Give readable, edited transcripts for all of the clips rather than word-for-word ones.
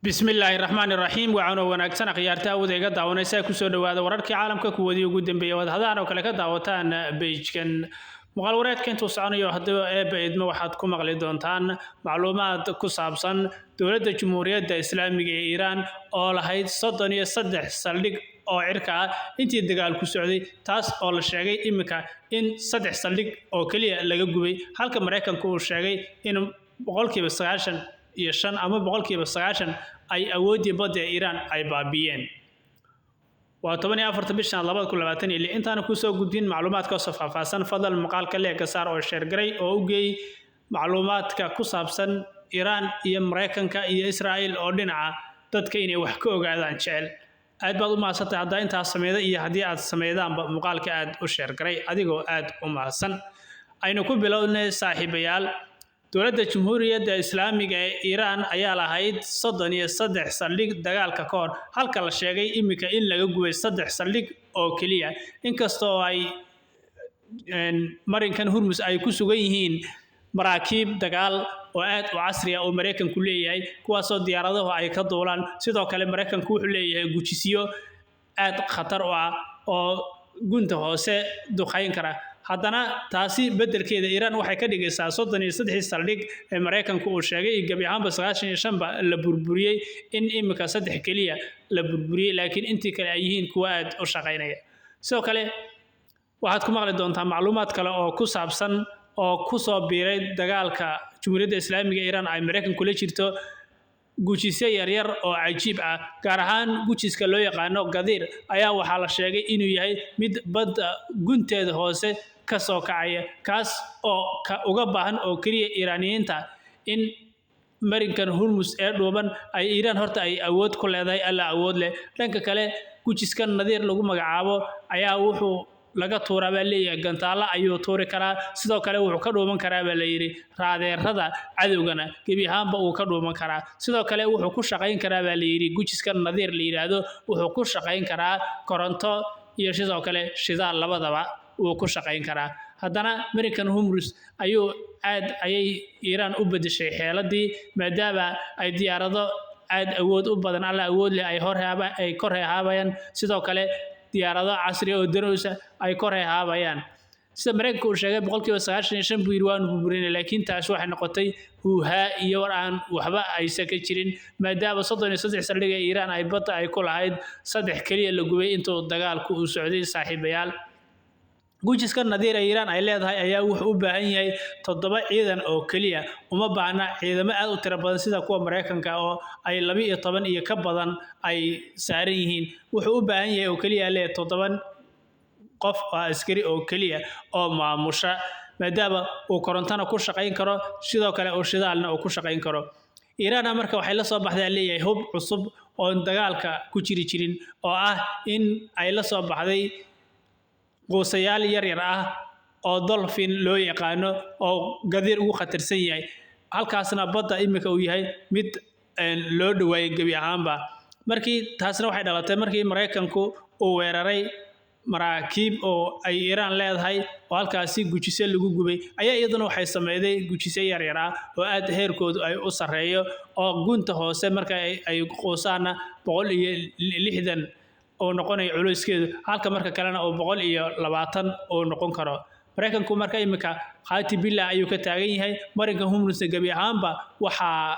Bismillaahi raxmaani raxiim. Wacanoo wanaagsan, akhyaarta awooda iga daawanaysa, kusoo dhawaada wararkii caalamka kuwadii ugu dambeeyay ood hadahan oo kale ka daawataan page-kan. Muuqaal wareedka intuu soconayo, haddaba Eebba idmo, waxaad ku maqli doontaan macluumaad ku saabsan dowladda Jamhuuriyadda Islaamiga ee Iiraan oo lahayd 33 saldhig oo cirka ah intii dagaalku socday, taas oo la sheegay iminka in 3 saldhig oo keliya laga gubay, halka Maraykanku uu sheegay in 95% ama 90% ay awooddii badda ee Iiraan ay baabi'iyeen. Waa 14-ta bishan 2026. Intaana kusoo gudbin macluumaadka oo faahfaahsan, fadlan muuqaalka like saar oo share garay oo u geey macluumaadka ku saabsan Iiraan iyo Maraykanka iyo Israa'iil oo dhinaca dadka inay wax ka ogaadaan jecel. Aad baad u mahadsantahay haddaa intaas sameyda, iyo haddii aad sameydaanba muuqaalka aad u share garay adigoo aad u mahadsan. Aynu ku bilownay, saaxiibayaal. Dowladda Jamhuuriyadda Islaamiga ee Iiraan ayaa lahayd 33 saldhig dagaalka ka hor, halka la sheegay iminka in laga gubay 3 saldhig oo keliya, inkastoo ay marinkan Hurmus ay ku sugan yihiin maraakiib dagaal oo aad u casri ah oo Maraykanku leeyahay, kuwaasoo diyaaradahu ay ka duulaan. Sidoo kale Maraykanku wuxuu leeyahay gujisyo aad khatar u ah oo gunta hoose duqayn kara. Haddana taasi beddelkeeda Iiraan waxay ka dhigaysaa 33 saldhig ee Maraykanku uu sheegay iyo gebi ahaanba 95ba la burburiyey in iminka 3 keliya la burburiyey, laakiin intii kale ay yihiin kuwo aad u shaqaynaya. Sidoo kale waxaad ku maqli doontaa macluumaad kale oo ku saabsan oo ku soo biiray dagaalka Jamhuuriyadda Islaamiga Iiraan ay Maraykanku la jirto, gujisyo yaryar oo cajiib ah, gaar ahaan gujiska loo yaqaano Gadiir ayaa waxaa la sheegay inuu yahay mid badda gunteeda hoose ka soo kacaya, kaas oo uga baahan oo keliya Iiraaniyiinta in marinkan Hormuz ee dhuuban ay Iiraan horta ay awood ku leedahay, Alla awood leh. Dhanka kale, gujiskan Nadiir lagu magacaabo ayaa wuxuu laga tuuraa baa leeyahay gantaalo ayuu tuuri karaa. Sidoo kale wuxuu ka dhuuman karaa baa layidhi raadeerada cadowgana, gebi ahaanba uu ka dhuuman karaa. Sidoo kale wuxuu ku shaqayn karaa baa layidhi, gujiskan Nadiir la yidhaahdo wuxuu ku shaqayn karaa koronto iyo sidoo kale shidaal, labadaba wuu ku shaqayn karaa. Haddana marinkan Hormuz ayuu aad ayay Iiraan u bedeshay xeeladii, maadaama ay diyaarado aad awood u badan, Alla awood leh, ay hor ay kor hehaabayaan. Sidoo kale diyaarado casri oo drones ay kor hehaabayaan. Sida Maraykanka uu sheegay, 95% buu yidhi waanu burburinay, laakiin taas waxay noqotay huuhaa iyo war aan waxba aysan ka jirin, maadaama 33 saldhig ee Iiraan ay badda ay ku lahayd 3 keliya la gubay intuu dagaalku uu socday. Saaxiibayaal, gujiska Nadiir ee Iiraan ay leedahay ayaa wuxuu u baahan yahay 7 ciidan oo keliya. Uma baahna ciidamo aad u tiro badan sida kuwa Maraykanka oo ay 12 iyo ka badan ay saaran yihiin. Wuxuu u baahan yahay oo keliya leeyahay 7 qof oo askari oo keliya oo maamusha, maadaama uu korontana ku shaqayn karo, sidoo kale uu shidaalna uu ku shaqayn karo. Iiraan marka waxay la soo baxday leeyahay hub cusub oon dagaalka ku jiri jirin, oo ah in ay la soo baxday quusayaal yar yar ah oo dolphin loo yaqaano oo Gadiir ugu khatarsan yahay, halkaasna badda iminka uu yahay mid loo dhawaayay gebi ahaanba. Markii taasna waxay dhalatay markii Maraykanku uu weeraray maraakiib oo ay Iiraan leedahay oo halkaasi gujisyo lagu gubay, ayaa iyaduna waxay sameyday gujisyo yaryar ah oo aad heerkoodu ay u sarreeyo, oo gunta hoose marka ay quusaanna 160 oo noqonayo culayskeedu, halka marka kalena oo 120 oo noqon karo. Maraykanku marka iminka khaati billah ayuu ka taagan yahay marinka Hormuz. Gebi ahaanba waxaa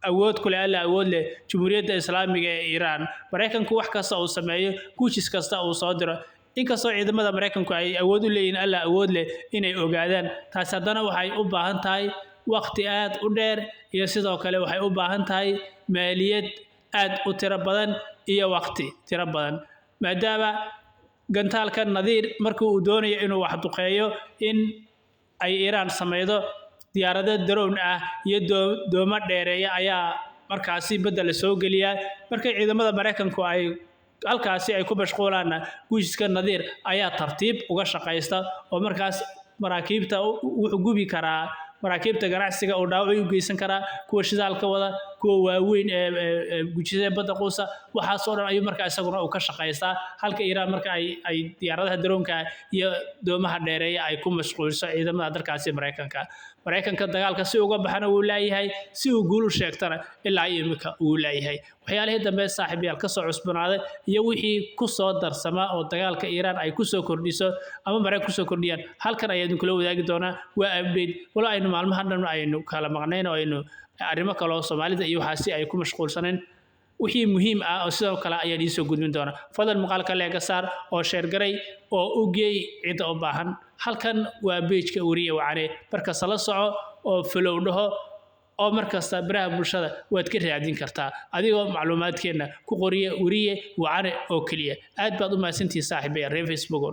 awood ku leh, Alla awood leh, Jamhuuriyadda Islaamiga ee Iiraan. Maraykanku wax kasta uu sameeyo, gujis kasta uu soo diro, inkastoo ciidamada Maraykanku ay awood u leeyihiin, Alla awood leh, inay ogaadaan taas, haddana waxay u baahan tahay waqti aad u dheer, iyo sidoo kale waxay u baahan tahay maaliyad aad u tiro badan iyo waqti tiro badan, maadaama gantaalka Nadiir markii uu doonayo inuu wax duqeeyo in ay Iiraan sameydo diyaarado drone ah iyo doomo dheereeya ayaa markaasi badda la soo geliyaa. Markay ciidamada Maraykanku ay halkaasi ay ku mashquulaanna, gujiska Nadiir ayaa tartiib uga shaqaysta, oo markaas maraakiibta wuxuu gubi karaa, maraakiibta ganacsiga uu dhaawac u geysan karaa, kuwa shidaalka wada. Kuwa waaweyn ee gujisada badda quusa, waxaasoo dhan ayuu markaa isaguna uu ka shaqaystaa, halka Iiraan marka ay diyaaradaha daroonka iyo doomaha dheereeya ay ku mashquuliso ciidamada dalkaasi Maraykanka. Maraykanka dagaalka si uga baxana wuu laayahay, si uu guul u sheegtana ilaa iyo imika wuu laayahay. Waxyaalihii dambe, saaxiibayaal, kasoo cusboonaaday iyo wixii ku soo darsama oo dagaalka Iiraan ay ku soo kordhiso ama Maraykan kusoo kordhiyaan, halkan ayaa idinkula wadaagi doonaa. Waa update walo aynu maalmahan dhan aynu kala maqnayn oo aynu arrimo kale oo Soomaalida iyo waxaasi ay ku mashquulsanayn. Wixii muhiim ah oo sidoo kale ayaan idiin soo gudbin doonaa. Fadlan muuqaalka like saar oo share garay oo u geey cidda u baahan. Halkan waa page-ka Weriye Wacane. Markasta la soco oo follow dhaho, oo markasta baraha bulshada waad ka raadin kartaa adigoo macluumaadkeenna ku qoriya Weriye Wacane oo keliya. Aad baad u mahadsantihiin, saaxiibaya reer Facebook.